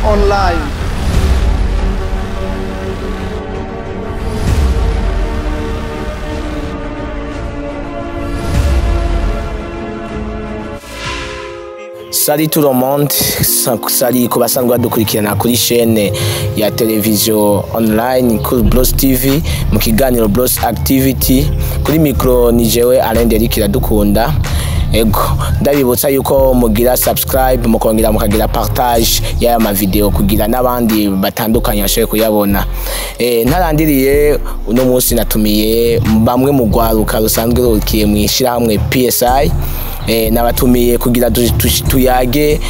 Online. Salut tout le monde, salut ku basanzwe badukurikirana kuri chaîne ya television online kuri Bros TV mu kiganiro Bros Activity. Kuri micro ni jewe Alain Derrick Iradukunda. Ego, ndabibutsa yuko mugira subscribe, mukongera mukagira partage y'aya ma video kugira n'abandi batandukanye bashobore kuyabona. Ntarandiriye uno munsi natumiye bamwe mu rwaruka rusanzwe rukiye mu ishirahamwe PSI. Nabatumiye kugira tuyage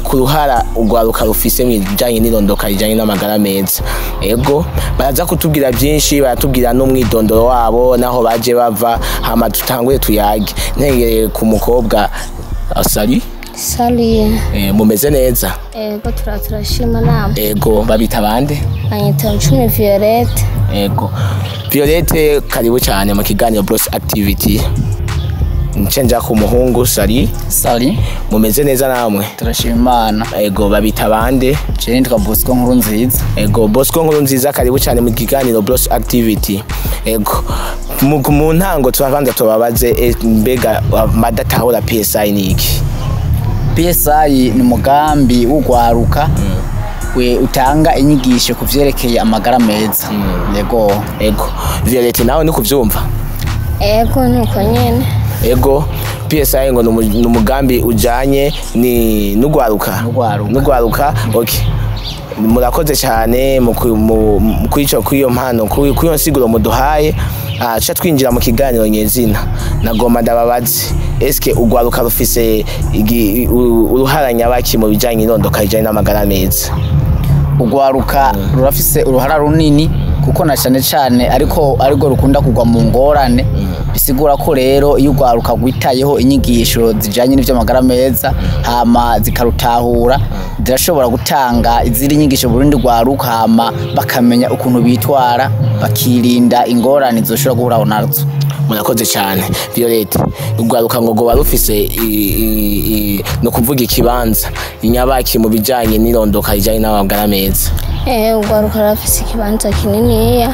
ku ruhara urwaruka rufise mu bijanye n'irondoka rijanye n'amagara meza. Ego, baraza kutubwira byinshi, baratubwira n'umwidondoro wabo naho baje bava, hama tutangure tuyage. Ntegeye ku mukobwa. Salut. Salut. Mumeze neza? Ego, turashima nama. Ego, babita bande? Anyita Ncumi Violette. Ego. Violette, karibu cyane mu kiganiro Bros Activity. Ncenja ku muhungu. Salut. Salut. Mumeze neza namwe? Turashima Imana. Ego, babita bande? Je nitwa Bosco Nkurunziza. Ego, Bosco Nkurunziza, karibu cyane mu kiganiro Bros Activity. Ego, mu ntango turabanza tubabaze, mbega madatahura PSI ni iki? PSI ni umugambi w'ugwaruka we utanga inyigisho ku vyerekeye amagara meza. Yego. Ego, Violette nawe ni kuvyumva? Ego, nuko nyene. Ego, PSI ngo ni umugambi ujanye ni n'ugwaruka. N'ugwaruka, okay. Murakoze cyane mu kwico kwiyo mpano kuyo nsiguro muduhaye. Acha twinjira mu kiganiro nyezina. Nagomba ndababaze, eske ugwaruka rufise uruhara nyabaki mu bijanye n'irondoka rijanye n'amagara meza? Ugwaruka rurafise uruhara runini kuko na cyane cyane ariko ariko rukunda kugwa mu ngorane. Bisigura ko rero iyo ugwaruka gwitayeho inyigisho zijanye n'ivy'amagara meza hama zikarutahura, zirashobora gutanga izindi nyigisho Burundi gwaruka, hama bakamenya ukuntu bitwara, bakirinda ingorane zoshobora guhura nazo. Murakoze cyane Violette. Ugwaruka ngo goba rufise no kuvuga ikibanza inyabaki mu bijanye n'irondoka rijanye n'amagara meza. Ugwaruka rurafise ikibanza kininiya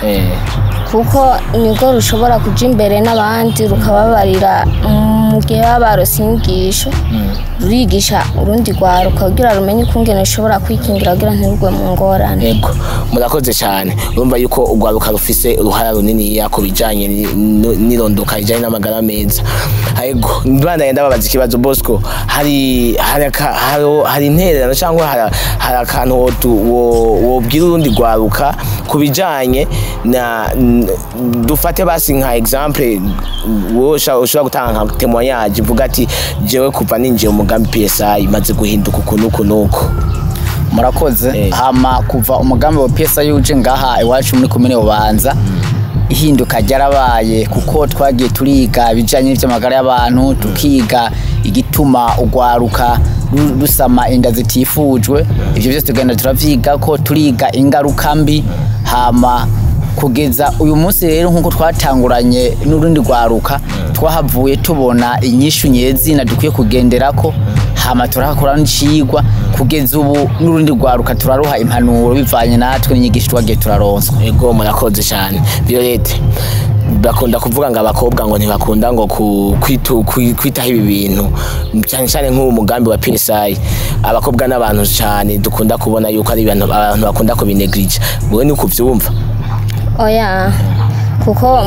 kuko nibwo rushobora kuja imbere n'abandi rukababarira mu gihe baba barose inyigisho. Rurigisha urundi rwaruka kugira rumenye ukungene rushobora kwikingira kugira ntirugwe mu ngorane. Ego, murakoze cyane. Urumva yuko ugwaruka rufise uruhara runini ku bijanye n'irondoka rijanye n'amagara meza. Ego, ndabandanye ndababaza ikibazo Bosco, hari hari intererano cyangwa hari akantu wobwira urundi rwaruka ku bijanye na dufate basi nka exemple ushobora gutanga nka témoignage uvuga ati jewe kuva ninjiye mu mugambi PSI maze guhinduka uku nuku nuku. Murakoze. Hama kuva umugambi wa PSI uje ngaha iwacu muri komine Bubanza, ihinduka ryarabaye kuko twagiye turiga ibijanye n'ivy'amagara y'abantu, tukiga igituma ugwaruka rusama inda zitifujwe. Ivyo byose tugenda turavyiga ko turiga ingaruka mbi. Hama kugeza uyu munsi rero nkuko twatanguranye n'urundi rwaruka, twahavuye tubona inyishu nyezina dukwiye kugenderako, hama turakora n'icigwa. Kugeza ubu n'urundi rwaruka turaruha impanuro bivanye natwe n'inyigisho twagiye turaronswa. Ego, murakoze cyane Violette. Bakunda kuvuga ngo abakobwa ngo ntibakunda ngo kwitaho ibi bintu cyane cyane nk'uwo mugambi wa PSI. Abakobwa n'abantu cyane dukunda kubona yuko ari abantu bakunda kubineglige. Wewe ni kuvyumva? Oya, kuko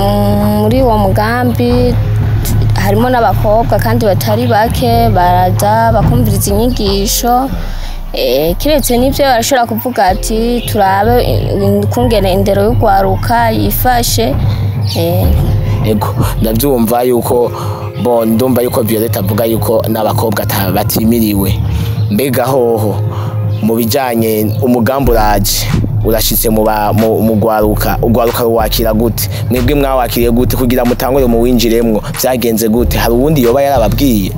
muri uwo mugambi harimo n'abakobwa kandi batari bake baraza bakumviriza inyigisho. Kiretse n'ivyo barashobora kuvuga ati turabe ukungene indero y'ugwaruka yifashe. Ego, ndavyumva yuko bon, ndumva yuko Violette avuga yuko n'abakobwa batimiriwe. Mbega hoho mu bijanye umugambi uraje urashitse mu gwaruka, ugwaruka ruwakira gute? Mwebwe mwawakiriye gute kugira mutangure mu winjiremwo? Vyagenze gute? Hari uwundi yoba yarababwiye?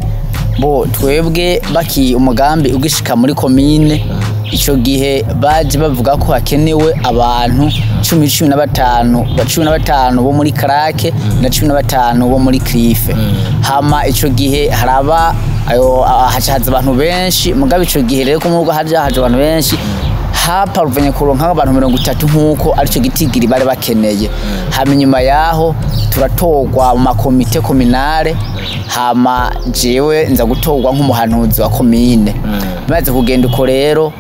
Bo twebwe baki umugambi ugishika muri komine ico gihe baje bavuga ko hakenewe abantu 15 bo muri Karake na 15 bo muri Krife. Hama ico gihe haraba ayo hacaza abantu benshi, mugabe ico gihe rero ko murugo haje abantu benshi Twaparuvanye kuronka abantu 30 nkuko arico gitigiri bari bakeneye. Hama inyuma yaho turatorwa mu makomite communale, hama jewe nza gutorwa nk'umuhanuzi wa komine. Maze kugenda uko rero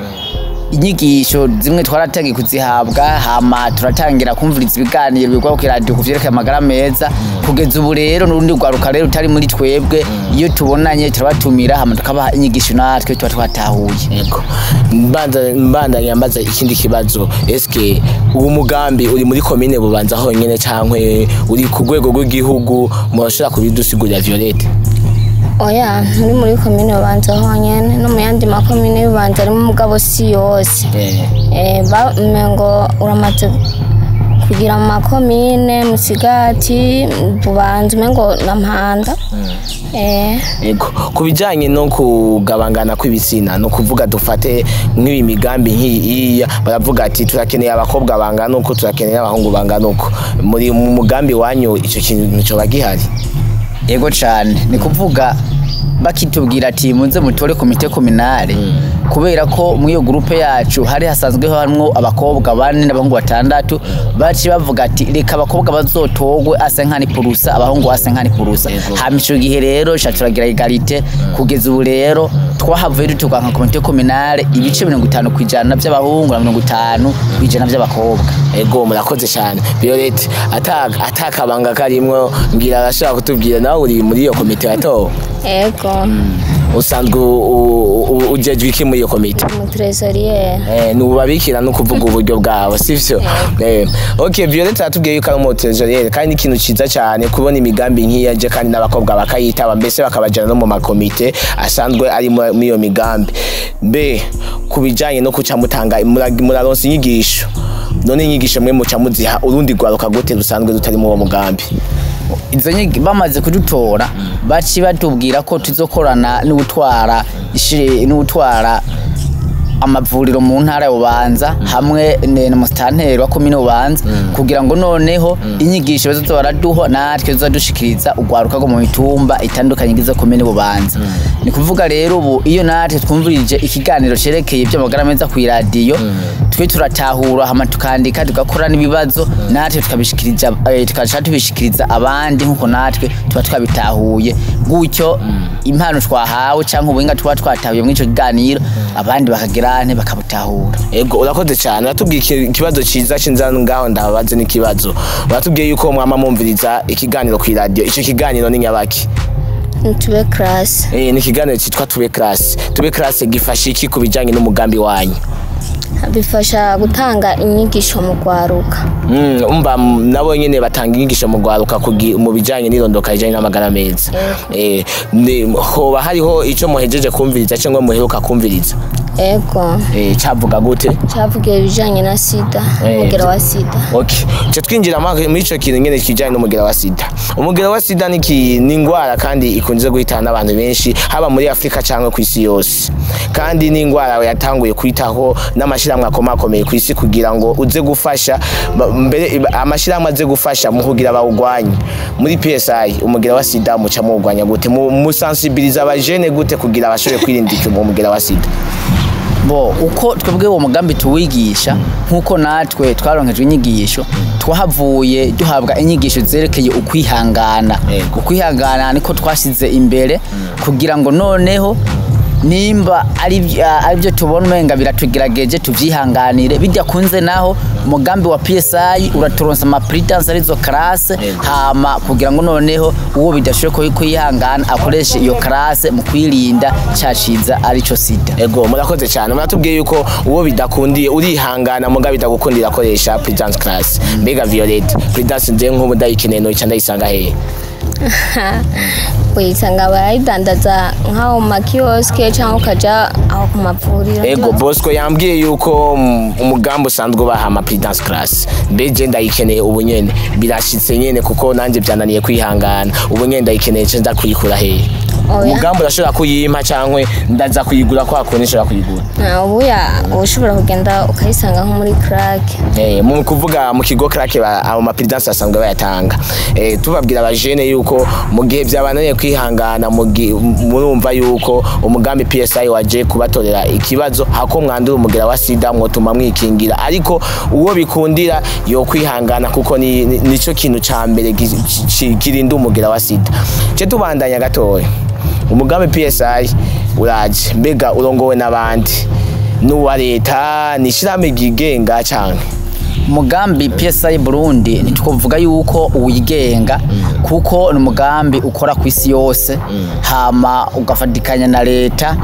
inyigisho zimwe twaratangiye kuzihabwa, hama turatangira kumviriza ibiganiro bigwa ku radio kuvyerekeye amagara meza. Kugeza ubu rero n'urundi rwaruka rero utari muri twebwe, iyo tubonanye turabatumira hama tukabaha inyigisho natwe tuba twatahuye. Yego. Mbanda nyambaza ikindi kibazo, eske uwo mugambi uri muri komine Bubanza honyene cankwe uri ku rwego rw'igihugu? Murashobora kubidusigurira, Violette? Oya, nturi muri komine Bubanza honyene, no mu yandi makomine y'Ububanza arimo, mugabo si yose. Umengo uramaze kugira mu makomine Musigati, Bubanza, umengo na Mpanda. Yego. Ku bijanye no kugabangana kw'ibitsina, no kuvuga dufate nk'iyi migambi nk'iyi, baravuga ati turakeneye abakobwa bangana uko, turakeneye abahungu bangana uko. Muri mu mugambi wanyu ico kintu coba gihari? Yego cane, ni kuvuga bakitubwira ati muze mutore komite communale, kubera ko muri iyo groupe yacu hari hasanzwe harimwo abakobwa 4 n'abahungu 6, baci bavuga ati reka abakobwa bazotogwe asa nkani purusa, abahungu asa nkani purusa. Hama ico gihe rero sha turagira egalite. Kugeza ubu rero twahavuye dutuka nka komite communale ibice 50% by'abahungu na 50% by'abakobwa. Ego, murakoze cyane. Violette, atakabanga karimwo, ngira arashaka kutubwira, nawe uri muri iyo komite yatowe? Ego. Usanzwe ujejwe iki muri iyo komite? Umutrésorier. Nubabikira no kuvuga uburyo bwabo, sivyo? Okay, Violette aratubwiye yuko ari umutrésorier, kandi ikintu ciza cyane kubona imigambi nk'iyi aje kandi n'abakobwa bakayitaba, mbese bakabajana no mu makomite asanzwe ari muri iyo migambi. Mbe ku bijanye no kuca mutanga, muraronsa inyigisho, none inyigisho mwe muca muziha urundi rwaruka gute rusanzwe rutari mu uwo mugambi? Izo nyigi bamaze kudutora, baci batubwira ko tuzokorana n'utwara ishire n'utwara amavuriro mu ntara ya Bubanza hamwe na musitanteri wa komine Bubanza, kugira ngo noneho inyigisho bazoza baraduha natwe tuzadushikiriza urwaruka rwo mu mitumba itandukanye igize komine Bubanza. Ni kuvuga rero ubu iyo natwe twumvirije ikiganiro cerekeye iby'amagara meza ku iradiyo, twe turatahura hama tukandika, tugakora n'ibibazo, natwe tukabishikiriza, tukaca tubishikiriza abandi nkuko natwe tuba twabitahuye. Gutyo impano twahawe cyangwa ubuhinga tuba twatahuye muri ico kiganiro, abandi bakagira nte bakabutahura. Ego, urakoze cyane. Uratubwiye ikibazo ciza cinza ngaho ndababaze n'ikibazo. Uratubwiye yuko mwama mumviriza ikiganiro ku iradiyo. Ico kiganiro ni nyabaki? Tube classe. Ni ikiganiro citwa Tube Classe. Tube Classe gifasha iki ku bijanye n'umugambi wanyu? Bifasha gutanga inyigisho mu rwaruka. Umva nabo nyene batanga inyigisho mu rwaruka mu bijanye n'irondoka rijanye n'amagara meza. Hoba hariho ico muhejeje kumviriza cyangwa muheruka kumviriza? Ego. Cavuga gute? Cavuga ibijanye na sida, umugera wa sida. Okay. Cyo twinjira muri ico kintu nyene kijanye n'umugera wa sida. Umugera wa sida ni ingwara kandi ikunze guhitana abantu benshi, haba muri Afrika cyangwa ku isi yose. Kandi ni ingwara yatanguye kwitaho n'amashirahamwe akomakomeye ku isi kugira ngo uze gufasha, mbere amashirahamwe aze gufasha mu kugira bawugwanye. Muri PSI umugera wa sida muca muwugwanya gute? Musensibiliza abajene gute kugira bashobore kwirinda icyo umugera wa sida? Bo uko twebwe uwo mugambi tuwigisha, nkuko natwe twaronkejwe inyigisho, twahavuye duhabwa inyigisho zerekeye ukwihangana. Ukwihangana niko twashize imbere, kugira ngo noneho nimba ari byo tubona umenga biratugerageje tuvyihanganire. Bidakunze naho umugambi wa PSI uraturonsa ama prudence arizo classe, hama kugira ngo noneho uwo bidashoboye kwihangana akoreshe iyo classe mu kwirinda caciza arico sida. Ego, murakoze cyane. Muratubwiye yuko uwo bidakundiye urihangana, muga bidagukundira akoresha prudence class. Mbega Violette, prudence nje nk'ubu ndayikeneye no ndayisanga hehe? Uyisanga barayidandaza nk'aho mu makiyosike cyangwa ukaja aho ku mavuriro. Ego, Bosco yambwiye yuko umugambi usanzwe ubaha ama prudence class. Mbeje ndayikeneye ubu nyene, birashitse nyene kuko nanje byananiye kwihangana. Ubu nyene ndayikeneye, nce nza kuyikura hehe? Umugambi urashobora kuyimpa cyangwa ndaza kuyigura kwa kundi nshobora kuyigura? Ubuya ushobora kugenda ukayisanga nko muri crack. Mu kuvuga mu kigo crack abo ma prudence basanzwe bayatanga. Tubabwira abajene yuko mu gihe byabananiye kwihangana, murumva yuko umugambi PSI waje kubatorera ikibazo hako mwandura umugera wa sida mwotuma mwikingira, ariko uwo bikundira yo kwihangana kuko nico kintu ca mbere kirinda umugera wa sida. Ce tubandanya gatoya, umugambi PSI uraje, mbega urongowe n'abandi, n'uwa leta, ni ishirahamwe ryigenga canke? Umugambi PSI Burundi ntitwovuga yuko uwigenga, kuko ni umugambi ukora ku isi yose, hama ugafatikanya na leta.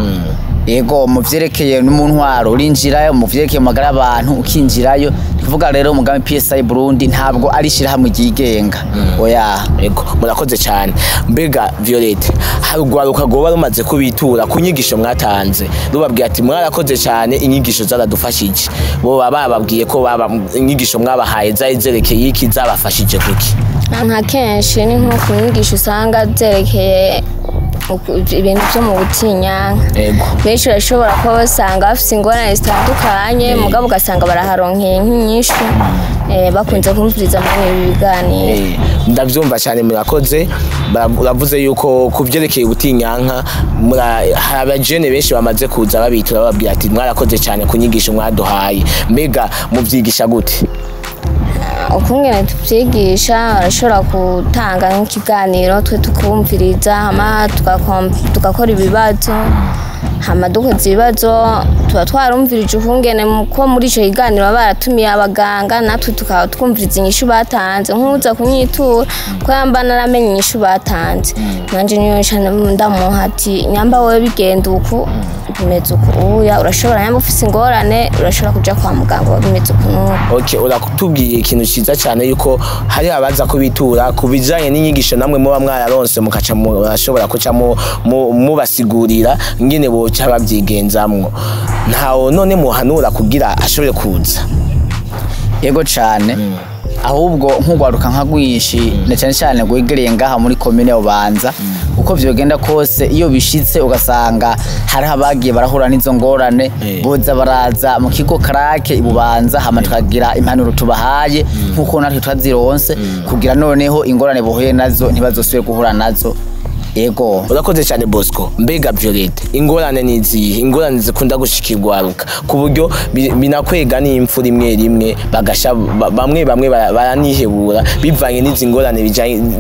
Yego, mu vyerekeye no mu ntwaro urinjirayo, mu vyerekeye mu magara y'abantu ukinjirayo. Ni kuvuga rero umugambi PSI Burundi ntabwo ari ishirahamwe ryigenga, oya. Ego, murakoze cyane. Mbega Violette, hari urwaruka rwoba rumaze kubitura ku nyigisho mwatanze rubabwiye ati mwarakoze cyane, inyigisho zaradufashije? Bo baba bababwiye ko baba inyigisho mwabahaye zari zerekeye iki, zabafashije kuki? Nka kenshi ni nko ku nyigisho usanga zerekeye ibintu byo mu butinyanka. Benshi barashobora kuba basanga bafite ingorane zitandukanye, mugabo ugasanga baraharonkeye nk'inyishu, bakunze kumviriza muri ibi biganiro. Ndabyumva cyane, murakoze. Uravuze yuko ku byerekeye ubutinyanka hari abajene benshi bamaze kuza babitura bababwira ati mwarakoze cyane ku nyigisho mwaduhaye. Mbega mubyigisha gute? Ukungene tuvyigisha, barashobora gutanga nk'ikiganiro, twe tukumviriza, hama tugakora ibibazo. Hama dukoze ibibazo tuba twarumvirije ukungene ko muri ico kiganiro baba baratumiye abaganga, natwe tukaba twumviriza inyishu batanze. Nk'uza kunyitura ko yamba naramenye inyishu batanze, nanje niyo nca ndamuha ati nyamba wewe bigenda uku, bimeze uku, uya urashobora, nyamba ufise ingorane urashobora kuja kwa muganga, bimeze uku n'uku. Okay, uratubwiye ikintu ciza cyane yuko hari abaza kubitura ku bijanye n'inyigisho namwe muba mwararonse, mukaca murashobora kuca mubasigurira ingene boca bavyigenzamwo. Ntawo none muhanura kugira ashobore kuza? Yego cane, ahubwo nk'urwaruka nka rwinshi na cyane cyane rwegereye ngaha muri komine Bubanza, uko vyogenda kose iyo bishitse ugasanga hariho abagiye barahura n'izo ngorane, boza baraza mu kigo karake Ibubanza, hama tukagira impanuro tubahaye nk'uko natwe twazironse, kugira noneho ingorane bohuye nazo ntibazosubire guhura nazo. Yego. Urakoze cyane Bosco. Mbega Violette, ingorane ni izihe? Ingorane zikunda gushikirwaruka ku buryo binakwega n'impfu rimwe rimwe, bagasha bamwe bamwe baranihebura bivanye n'izi ngorane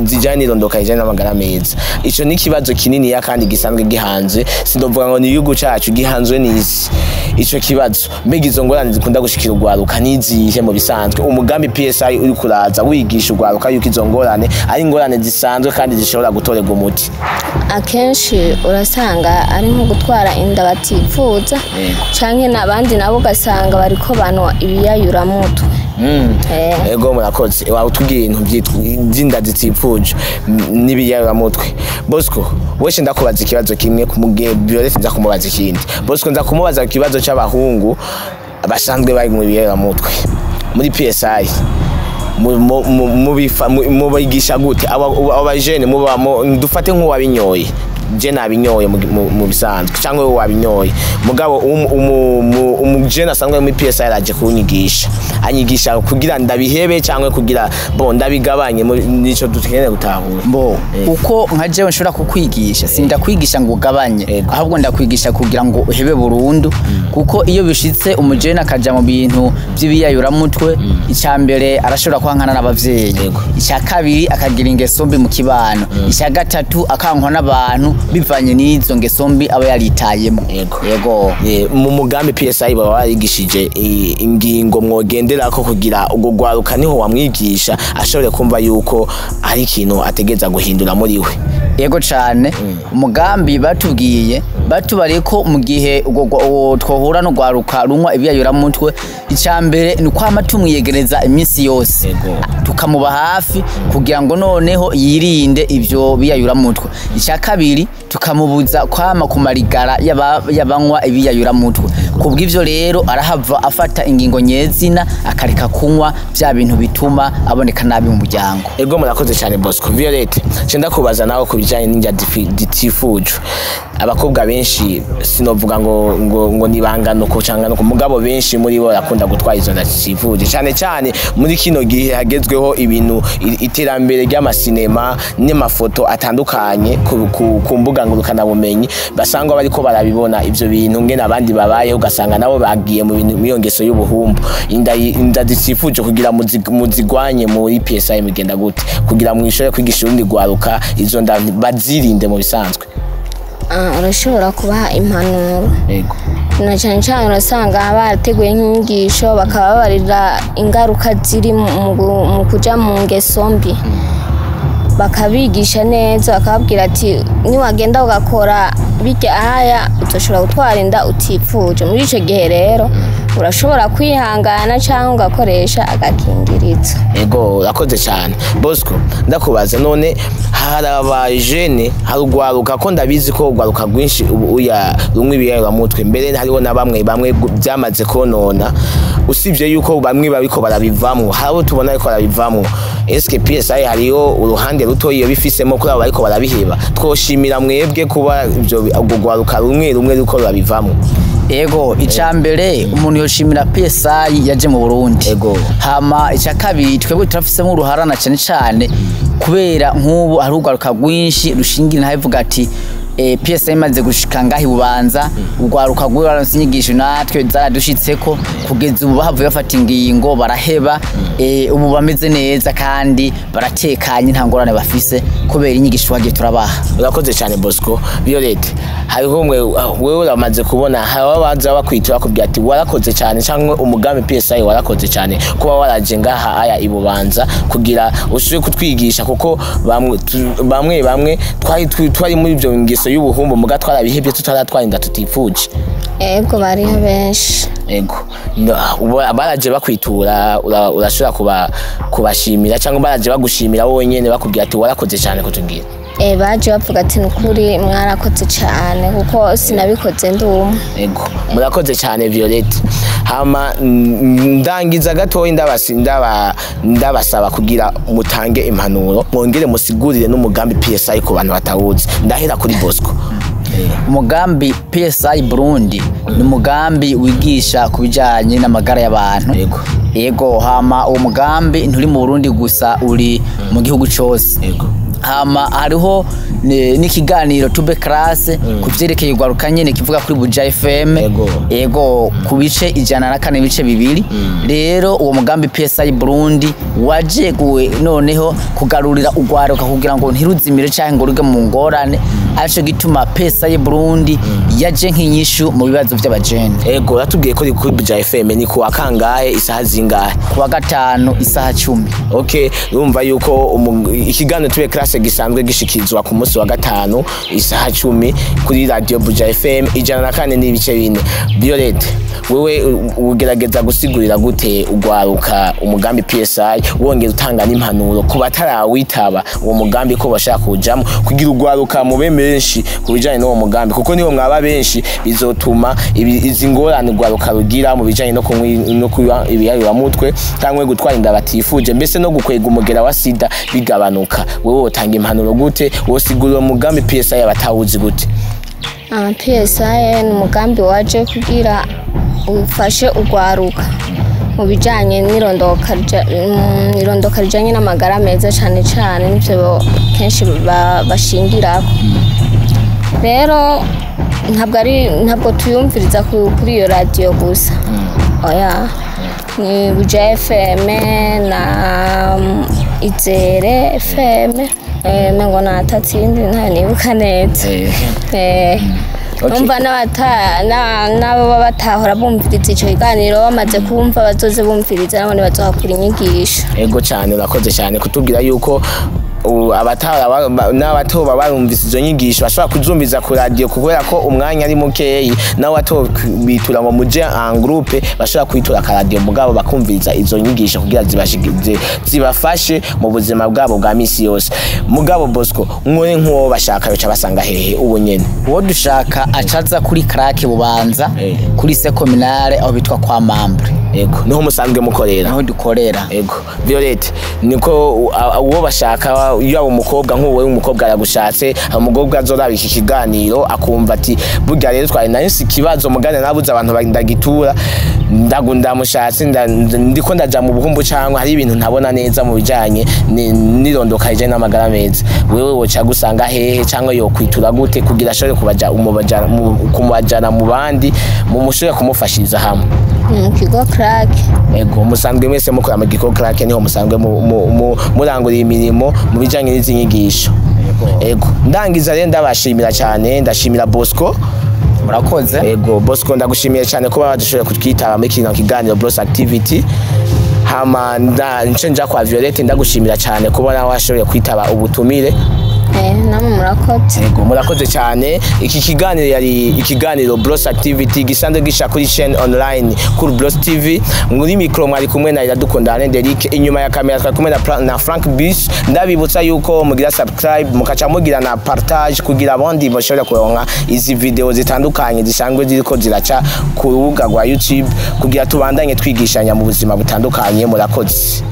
zijanye n'irondoka rijanye n'amagara meza. Ico ni ikibazo kininiya kandi gisanzwe gihanze, sindovuga ngo ni igihugu cacu, gihanzwe n'isi ico kibazo. Mbega izo ngorane zikunda gushikira urwaruka ni izihe mu bisanzwe? Umugambi PSI uri kuraza wigisha urwaruka yuko izo ngorane ari ingorane zisanzwe kandi zishobora gutorerwa umuti. Akenshi urasanga ari nko gutwara inda batifuza, canke n'abandi nabo ugasanga bariko banwa ibiyayuramutwe. Ego, murakoze. Watubwiye ibintu by'inda zitifuje n'ibiyayuramutwe. Bosco, wese ndakubaza ikibazo kimwe, ku mugihe Violette nza kumubaza ikindi. Bosco nza kumubaza ikibazo c'abahungu basanzwe bari mu biyayuramutwe. Muri PSI mubigisha gute abo bajene muba dufate nk'uwabinyoye? Je nabinyoye mu bisanzwe, cyangwa wowe wabinyoye, mugabo umujene asanzwe muri PSI araje kunyigisha, anyigisha kugira ndabihebe cyangwa kugira bo ndabigabanye, nico dukeneye gutahura. Mbo uko nka jewe nshobora kukwigisha, sindakwigisha ngo ugabanye, ahubwo ndakwigisha kugira ngo uhebe burundu, kuko iyo bishitse umujene akaja mu bintu by'ibiyayuramutwe, icya mbere arashobora kwankana n'abavyeyi, icya kabiri akagira ingeso mbi mu kibano, icya gatatu akankwa n'abantu bivanye n'izo ngeso mbi aba yaritayemo. Yego. Mu mugambi PSI baba barigishije ingingo mwogenderako kugira ubwo gwaruka niho wamwigisha ashobore kumva yuko ari ikintu ategeza guhindura muri we. Yego cane. Umugambi batubwiye, batubariye ko mu gihe ubwo twohura no gwaruka runywa ibiyayuramutwe, icya mbere ni ukwama tumwiyegereza iminsi yose, tukamuba hafi kugira ngo noneho yirinde ivyo biyayuramutwe. Icya kabiri tukamubuza kwama ku marigara y'abanywa ibiyayuramutwe, Kubw'ivyo rero arahava afata ingingo nyezina akareka kunywa bya bintu bituma aboneka nabi mu muryango. Ego, murakoze cyane Bosco. Violette, nce ndakubaza nawe ku bijyanye n'indya zitifujwe. Abakobwa benshi, sinovuga ngo nibangano ko cyangwa no mugabo, benshi muri bo barakunda gutwara izo nda zitifuje, cyane cyane muri kino gihe hagezweho ibintu iterambere ry'amasinema n'amafoto atandukanye ku mbuga ngurukanabumenyi, basanga bariko barabibona ivyo bintu ngene abandi babayeho, ugasanga nabo bagiye mu bintu, muri iyo ngeso y'ubuhumbu. Inda zitifuje, kugira muzigwanye muri PSI mugenda gute kugira mwishore kwigisha urundi rwaruka izo nda bazirinde mu bisanzwe? Urashobora kubaha impanuro na cyane cyane urasanga barateguye nk'inyigisho, bakababarira ingaruka ziri mu kuja mu ngeso mbi, bakabigisha neza, bakababwira ati niwagenda ugakora bijya ahaya uzoshobora gutwara inda utifuje. Muri icyo gihe rero urashobora kwihangana cyangwa ugakoresha agakingirizo. Ego, urakoze cyane Bosco. Ndakubaza none, hari abajene, hari urwaruka, ko ndabizi ko urwaruka rwinshi ubu uya rumwe ibiyayuramutwe, mbere hariho na bamwe bamwe byamaze konona, usibye yuko bamwe babiko barabivamwo, hari abo tubona ariko barabivamwo. Eske PSI hariho uruhande ruto iyo bifisemo kuri abo bariko barabiheba? Twoshimira mwebwe kuba ivyo urwo rwaruka rumwe rumwe ruko rurabivamwo. Ego, icya mbere umuntu yoshimira PSI yaje mu Burundi. Hama icya kabiri, twebwe turafisemo uruharana cyane cyane kubera nk'ubu hari urwaruka rwinshi rushingira ntabivuga ati PSI imaze gushika ngaho ibubanza, urwaruka rw'abaronse inyigisho natwe zaradushitseko, kugeza ubu bahavuye bafata ingingo baraheba, ubu bameze neza kandi baratekanye, nta ngorane bafise kubera inyigisho twagiye turabaha. Urakoze cyane Bosco. Violette, hariho umwe, wewe uramaze kubona hari abaza bakwitura bakubwira ati warakoze cyane, cyangwa umugambi PSI warakoze cyane kuba waraje ngaha aya ibubanza kugira usubire kutwigisha, kuko bamwe bamwe bamwe twari muri ibyo ngeso y'ubuhumbu muga twarabihebye tutaratwara inda tutifuje? Ego, bariho benshi. Ego. No, ubu baraje bakwitura, urashobora kubashimira cyangwa baraje bagushimira wowe nyene bakubwira ati warakoze cyane kutubwira? Baje bavuga ati nukuri mwarakoze cyane, kuko sinabikoze ndi umwe. Ego, murakoze cyane Violette. Hama ndangiza gatoyi, ndabasaba kugira mutange impanuro, mwongere musigurire n'umugambi PSI ku bantu batawuzi. Ndahera kuri Bosco. Umugambi PSI Burundi ni umugambi wigisha ku bijyanye n'amagara y'abantu. Ego, hama uwo mugambi nturi mu Burundi gusa, uri mu gihugu cyose. Hama hariho n'ikiganiro Tube Class ku vyerekeye urwaruka nyene kivuga kuri Buja FM. Ego, ku bice 104.2. Rero uwo mugambi PSI Burundi wajeguwe noneho kugarurira urwaruka kugira ngo ntiruzimire canke ngo ruge mu ngorane, arico gituma PSI Burundi yaje nk'inyishu mu bibazo vy'abajene. Ego, uratubwiye ko kuri Buja FM ni ku wa kangahe, isaha zingahe? Ku wa gatanu isaha 10. Okay, urumva yuko ikiganiro Tube Class gisanzwe gishikirizwa ku munsi wa gatanu isaha 10 kuri radio Buja FM 104.4. Violette, wewe ugerageza gusigurira gute ugwaruka umugambi PSI, wongera utanga n'impanuro ku batarawitaba uwo mugambi ko bashaka kujamo, kugira ugwaruka mube benshi ku bijanye n'uwo mugambi, kuko niho mwaba benshi bizotuma izi ngorane ugwaruka rugira mu bijanye no kunywa ibiyayuramutwe cyangwa gutwara inda batifuje, mbese no gukwega umugera wa sida bigabanuka? Wewe wotanga impanuro gute, wosigurira umugambi PSI abatawuzi gute? PSI ni umugambi waje kugira ufashe urwaruka mu bijyanye n'irondoka rijyanye n'amagara meza, cyane cyane nibyo kenshi bashingirako. Rero ntabwo tuyumviriza kuri iyo radiyo gusa, oya, ni Buja FM na Izere FM, ngo natatindi ntayo nibuka neza. Numva n'abo baba batahora bumviriza ico kiganiro, bamaze kumva bazoze bumviriza, nabone bazohakura inyigisho. Ego cyane, urakoze cyane kutubwira yuko Abatara n'abatoba barumvise izo nyigisho bashobora kuzumviza ku radio, kubera ko umwanya ari mukeyi, nawe bitura ngo muje en groupe, bashobora kwitura akaradiyo mugabo bakumviriza izo nyigisho kugira zibafashe mu buzima bwabo bwa misi yose. Mugabo Bosco, nkore nk'uwo bashaka yoca basanga hehe ubu nyene? Uwo dushaka acaza kuri CRAC Bubanza, kuri lycée communale, aho bitwa kwa Mambre. Ego, niho musanzwe mukorera. Niho dukorera. Ego, Violette, niko uwo bashaka, yaba umukobwa, nk'uwo umukobwa aragushatse, umukobwa azoraba iki kiganiro akumva ati burya rero twari nahise ikibazo mugane nabuze abantu ndagitura, ndamushatse, ndiko ndaja mu buhumbu cyangwa hari ibintu ntabona neza mu bijanye n'irondoka rijanye n'amagara meza, wewe woca gusanga hehe cyangwa yokwitura gute kugira ashobore kubaja kumubajana mu bandi mu mushobore kumufashiriza hamwe? Mu kigo CRAC. Ego, musanzwe mwese mukora mu kigo CRAC, niho musanzwe murangurira imirimo mu bijanye n'izi nyigisho. Ego, ndangiza rero ndabashimira cyane, ndashimira Bosco. Murakoze. Ego Bosco, ndagushimiye cyane kuba badushoboye kutwitaba muri kino kiganiro Bros Activity. Hama nce nja kwa Violette, ndagushimira cyane kuba nawe washoboye kwitaba ubutumire. Namwe murakoze. Ego, murakoze cyane. Iki kiganiro yari ikiganiro Bros Activity gisanzwe gisha kuri chaîne online kuri Bros TV. Muri micro mwari kumwe na Iradukunda Alain Derick, inyuma ya kamera twari kumwe na Frank Bus. Ndabibutsa yuko mugira subscribe, mukaca mugira na partage kugira abandi bashobore kuronka izi video zitandukanye zisanzwe ziriko ziraca ku rubuga rwa YouTube, kugira tubandanye twigishanya mu buzima butandukanye. Murakoze.